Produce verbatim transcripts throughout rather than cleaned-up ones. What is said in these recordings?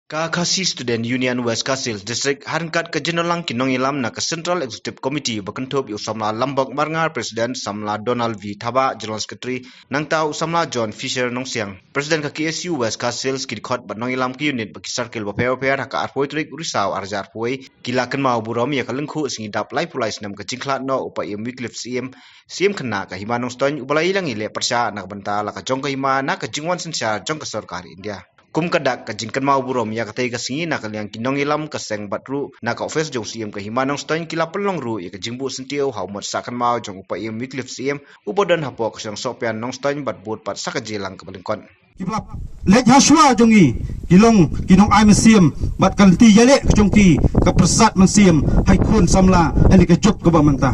Ka Khasi Student Union West Khasi Hills District, ha ryngkat ka jingïalang ki nongïalam na ka Central Executive Committee ba kynthup ïa u samla Lambok Marngar, President, samla Donald V Thabah, General Secretary, nangta u samla John Fisher Nongsiang, President ka K S U West Khasi Hills, ki dkhot bad nongïalam ki unit bad ki circle bapher bapher ha ka arphew tarik u Risaw arhajar arphew, ki la kynmaw burom ïa ka lyngkhuh sngi dap laiphew lai snem ka jingkhlad noh u Paiem Wycliffe Syiem, Syiem khynnah ka Hima Nongstoiñ, uba la ïalang ïaleh pyrshah na ka bynta la ka jong ka hima na ka jingwan synshar jong ka sorkar India. Kum ka dak ka jingkynmaw burom ïa katei ka sngi, na ka liang ki nongïalam ka seng bad ruh na ka office jong u Syiem ka Hima Nongstoiñ, ki la pynlong ruh ïa ka jingbuh syntiew ha u mot sah kynmaw jong u Paiem Wycliffe Syiem, uba don hapoh ka shnong Sohpian Nongstoiñ bad bud pat sa ka jingïalang kaba lyngkot. Ki ba la leit ha shuwa jong ngi ki long ki nongai mynsiem, bad ka lynti ïaleh ka jong ki ka pyrsad mynsiem ha ki khun samla ha kane ka juk kaba mynta.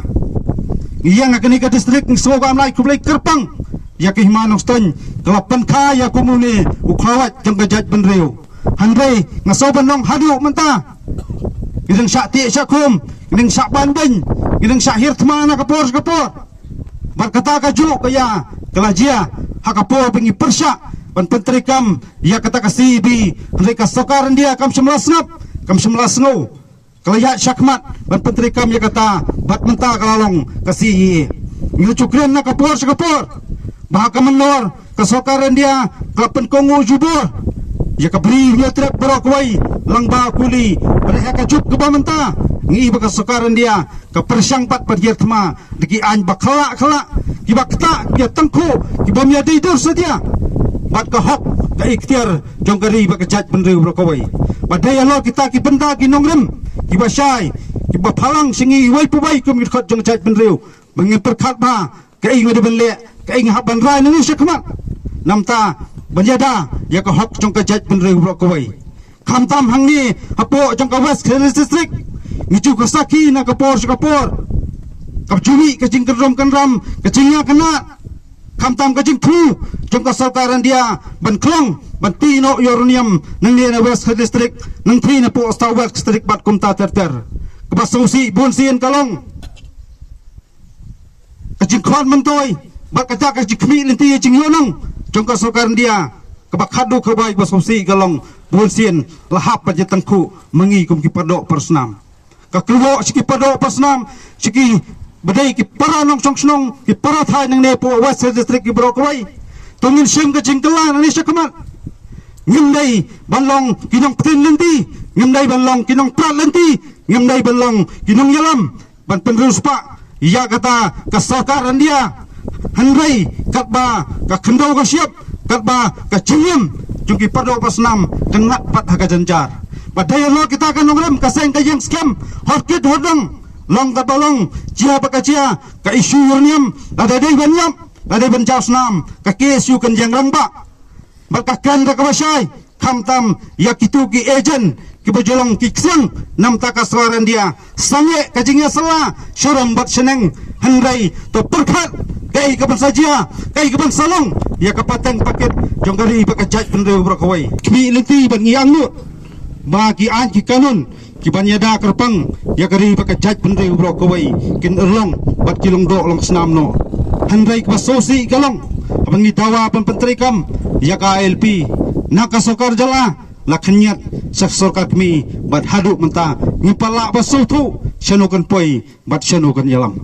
Ngi ïeng ha kane ka district, ngi sngew ka am lai khublei kyrpang ïa ka Hima Nongstoiñ, ka la pynkha ïa kumne u khlawait jong ka jaitbynriew. Hynrei nga sngew ban ong haduh mynta ngi dang shah teh shah khum, ngi dang shah ban beiñ, ngi dang shah hiar thma na ka por sha ka por. Bad kata kajuh ka ïa ka la jia ha ka por ba ngi pyrshah ban pyntreikam ïa kata ka C A B, hynrei ka sorkar India kam shym la sngap, kam shym la sngew. Ka la ïaid shakhmat ban pyntreikam ïa kata, bad mynta ka la long ka C A A. Ngi la ju kren na ka por sha ka por ba ha ka mynnor ka sorkar India ka la pynkohnguh jubor ïa ka Bri Hynñiewtrep baroh kawei, lyngba u Kuli. Bad ha ka juk kaba mynta ngi i ba ka sorkar India ka pyrshang pat ban hiar thma da ki aiñ ba khlak khlak, ki ba ktah, ki ba tyngkhuh, ki bym ïadei dur satia bad ka hok, ka iktiar jong ka ri bad ka jaitbynriew baroh kawei. Bad dei halor kita ki bynta ki nongrim ki ba shai, ki ba phalang sha ngi iwei pa iwei kum ki dkhot jong ka jaitbynriew ba ngin pyrkhat ba kaei ngi dei ban leh, kaei ngi hap ban rai nangne shakhmat, namar ban ïada ïa ka hok jong ka jaitbynriew baroh kawei. Khamtam hangne hapoh jong ka West Khasi Hills District, ngi ju ka sakhi na ka por sha ka por, ka ju mih ka jingkynrum kynram, ka jingïakynad, khamtam ka jingthmu jong ka sorkar India ban khlong, ban tih noh uranium nangne na West Khasi Hills District, nangthie napoh South West District bad kumta ter ter. Kaba sngewsih bunsien ka long ka jingkhot myntoi bad kata ka jingkhmih lynti ïa jingïohnong jong ka sorkar India. Kaba khadduh kaba ïa ba sngewsih ka long bunsien la hap ban ïatyngkhuh ma ngi kum ki pardoh parsnam. Ka kyrwoh sha ki pardoh parsnam, sha ki ba dei ki para nongshong shnong, ki para thaiñ nangne hapoh West Khasi Hills District ki baroh kawei. To ngin shim ka jingkylla nangne shakhmat. Ngim dei ban long ki nongpyntip lynti, ngim dei ban long ki nongprat lynti, ngim dei ban long ki nongïalam ban pynriewspah ïa kata ka sorkar India. Hynrei katba ka khyndew ka shyiap, katba ka jingim jong ki pardoh parsnam kan ngat pat ha ka jynjar. Bad dei halor kita ka nongrim ka seng ka ïeng skhem, hor kit hor dang, long katba long, jia ba ka jia, ka issue uranium, lada dei ban ïap, lada dei ban jaw snam, ka K S U kan ïeng rangbah. Bad ka kren da kaba shai, khamtam ïa kitu ki agent kiba ju long ki ksiang namar ka sorkar India. Sangeh ka jingïasylla sharum bad shaneng, hynrei to pyrkhat kaei kaban sa jia, kaei kaban sa long ïa ka pateng pakit jong ka ri bad ka jaitbynriew baroh kawei. Khmih lynti bad ngi angnud ba ki aiñ ki kanun kiban ïada kyrpang ïa ka ri bad ka jaitbynriew baroh kawei kin urlong bad ki long doh long snam noh. Hynrei kaba sngewsih ka long haba ngi dawa ban pyntreikam ïa ka I L P na ka sorkar jylla, la khynñiat sha ka sorkar kmie, bad haduh mynta ngim pat lah ban sngewthuh shano kan poi bad shano kan ïalam.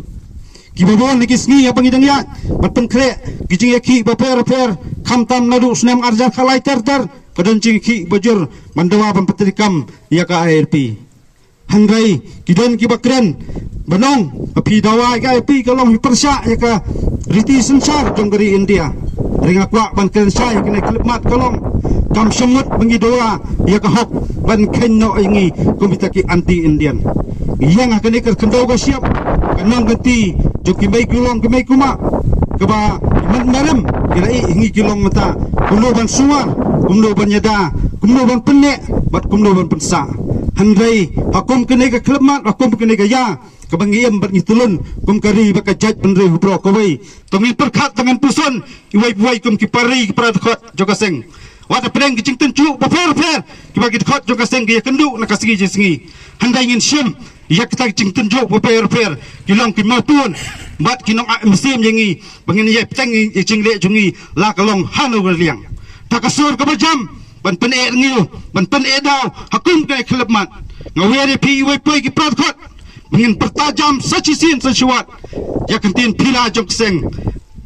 Kiba bun na ki sngi haba ngi dang ïaid bad pynkhreh ki jingïakhih bapher bapher, khamtam naduh snem arhajar khatlai ter ter, ka don jingïakhih bajur ban dawa ban pyntreikam ïa ka I L P. Hynrei ki don kiba kren ban ong ba phi dawa ïa ka I L P ka long phi pyrshah ïa ka riti synshar jong ka ri India. Hynrei nga kwah ban kren shai ha kane ka khyllipmat ka long, kam shym mut ba ngi dawa ïa ka hok ban kheiñ noh ïa ngi kum kita ki anti Indian. Ngi ïeng ha kane ka khyndew ka shyiap, ka nongkynti jong ki mei ki long ki mei kumba, kaba ki mat marem ki la ïeh ïa ngi ki long mynta, kumno ban sumar, kumno ban ïada, kumno ban pynneh bad kumno ban pynsah. Hynrei ha kum kane ka khyllipmat, ha kum kane ka ïa kaba ngi im bad ngi tylli kum ka ri bad ka jaitbynriew baroh kawei, to ngin pyrkhat, to ngin puson iwei pa iwei kum ki para ri ki para dkhot jong ka seng. Wat hapdeng ki jingtynjuh bapher bapher kiba ki dkhot jong ka seng ki ïakynduh na ka sngi shi sngi, hynrei ngin shim ïa kita ki jingtynjuh bapher bapher ki long ki mawpun bad ki nongai mynsiem ïa ngi, ba ngin ïai bteng ïa ka jingleh jong ngi la ka long hano ka liang. Da ka sur kaba jam, ban pyneh rngiew, ban pyneh daw ha kum ka khyllipmat. Nga wer ïa phi iwei pa iwei ki para dkhot ba ngin pyrta jam sa shisien sa shiwat ïa ka ktien phylla jong ka seng.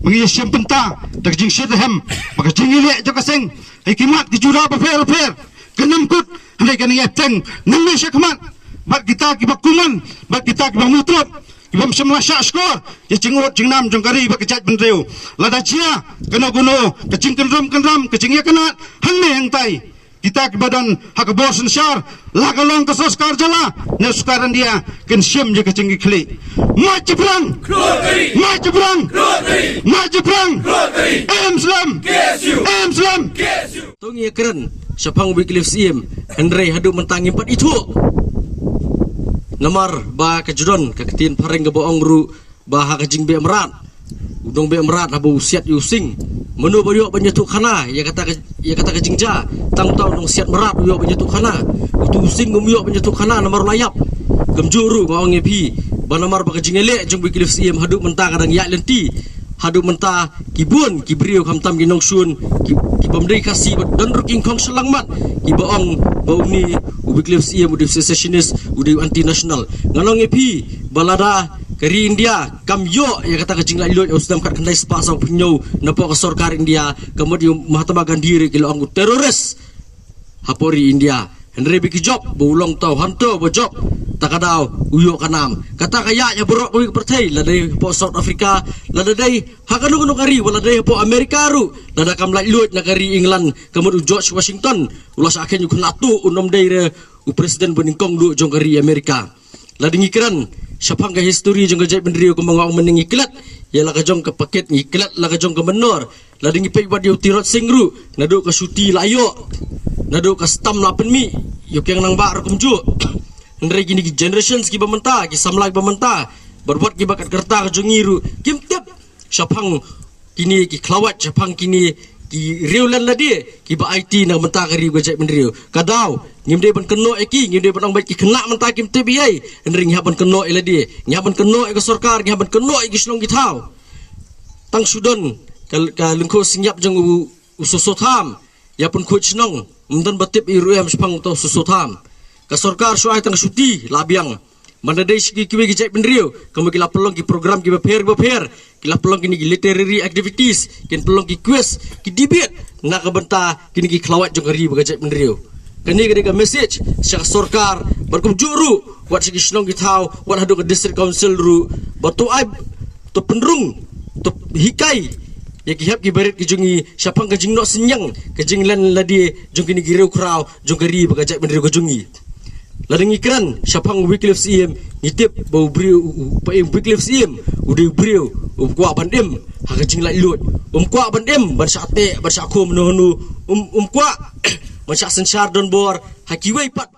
Ba ngin ïa shim bynta da ka jingshitrhem bad ka jingïaleh jong ka seng ha ki mat ki jura bapher bapher. Kan ym kut, hynrei kan ïa bteng nangne shakhmat bad kita kiba kuman, bad kita kiba mutlut, ki bym shym la shah shkor ïa ka jingud jingnam jong ka ri bad ka jaitbynriew. Lada jia kano kano ka jingkynrum kynram, ka jingïakynad hangne hangtai, kita kiba don ha ka bor synshar, la ka long ka sorkar jylla ne sorkar India, kin shim ïa ka jingkitkhlieh. Mait shaphrang! Mait shaphrang! Mait shaphrang! Em slem! Em slem! To ngi ïakren shaphang Wycliffe Syiem, hynrei haduh mynta ngim pat ithuh. Namar ba ka ju don ka ktien phareng kaba ong ruh ba ha ka jingbeh mrad, u nongbeh mrad haba u siat ïa u sing, mano ba ïoh ban ïathuh khana ïa kata ka, ïa kata ka jingjia? Tang uta u nongsiat mrad u ïoh ban ïathuh khana, utu u sing um ïoh ban ïathuh khana namar u la ïap. Kumjuh ruh nga ong ïa phi ba namar ba ka jingïaleh jong Wycliffe Syiem haduh mynta ka dang ïaid lynti. Haduh mynta ki bun ki briew khamtam ki nongshun, ki, ki bym dei Khasi bad don ruh ki nyngkong shyllangmat kiba ong ba une u Wycliffe Syiem u dei secessionist, u dei anti national. Ngan ong ïa phi ba lada ka ri India kam ïoh ïa kata ka jinglaitluid ha u snem khatkhyndai spah sawphew hynñiew napoh ka sorkar India, ka mut ïa u Mahatma Gandhi ruh ki la ong u terrorist hapoh ri India. Hynrei ba ki jop ba u long uta u hunter ba jop, ta ka daw u ïoh ka nam. Kata ka ïaid ha baroh kawei ka pyrthei, lada dei hapoh South Africa, lada dei ha kano kano ka ri, wat lada dei hapoh America ruh, lada kam laitluid na ka ri England, ka mut u George Washington u la shah kheiñ u khynnah tuh, un ym dei re u president ba nyngkong duh jong ka ri America. Lada ngi kren shaphang ka history jong ka jaitbynriew, kumba nga ong mynne, ngi klet ïa la ka jong ka packet, ngi klet la ka jong ka mynnor. Lada ngi peit wat ïa u Tirot Sing ruh, naduh ka shuti la ïoh, naduh ka stamp la pynmih, ïoh kiang nangbah ruh kumjuh. Hynrei kine ki generations kiba mynta, ki samla kiba mynta, bad wat kiba kat ka rta ka jong ngi ruh kim tip shaphang kine ki khlawait, shaphang kine ki riewlen lade kiba aiti na ka bynta ka ri ka jaitbynriew. Ka daw ngim dei ban kynnoh ïa ki, ngim dei ban ong ba ki khynnah mynta kim tip ei ei, hynrei ngi hap ban kynnoh ïa lade, ngi hap ban kynnoh ïa ka sorkar, ngi hap ban kynnoh ïa ki shnong ki thaw. Tang shu don ka, ka lyngkhuh synñiap jong u, u Soso Tham ïa pynkhuid shnong, ym don ba tip ei ruh em shaphang uta u Soso Tham. Ka sorkar shu ai tang shuti la biang. Ban da dei sha ki, kiwei ki jaitbynriew, kumba ki la pynlong ki program kiba pher kiba pher, ki la pynlong kine ki literary activities, kin pynlong ki quiz, ki debate na ka bynta kine ki khlawait jong ka ri bad ka jaitbynriew. Kane ka dei ka message sha ka sorkar bad kumjuh ruh wat sha ki shnong ki thaw, wat haduh ka district council ruh, ba to ai, to pynrung, to hikai ïa ki hep ki barit ki jong ngi shaphang ka jingnoh synñiang, ka jinglen lade jong kine ki riewkhraw jong ka ri bad ka jaitbynriew ka jong ngi. Lada ngi kren shaphang u Wycliffe Syiem, ngi tip ba u briew, u, u, ba u Wycliffe Syiem u dei u briew um kwah ban im ha ka jinglaitluid, um kwah ban im ban shah teh ban shah khum hano hano, um, um kwah ban shah synshar donbor ha kiwei pat.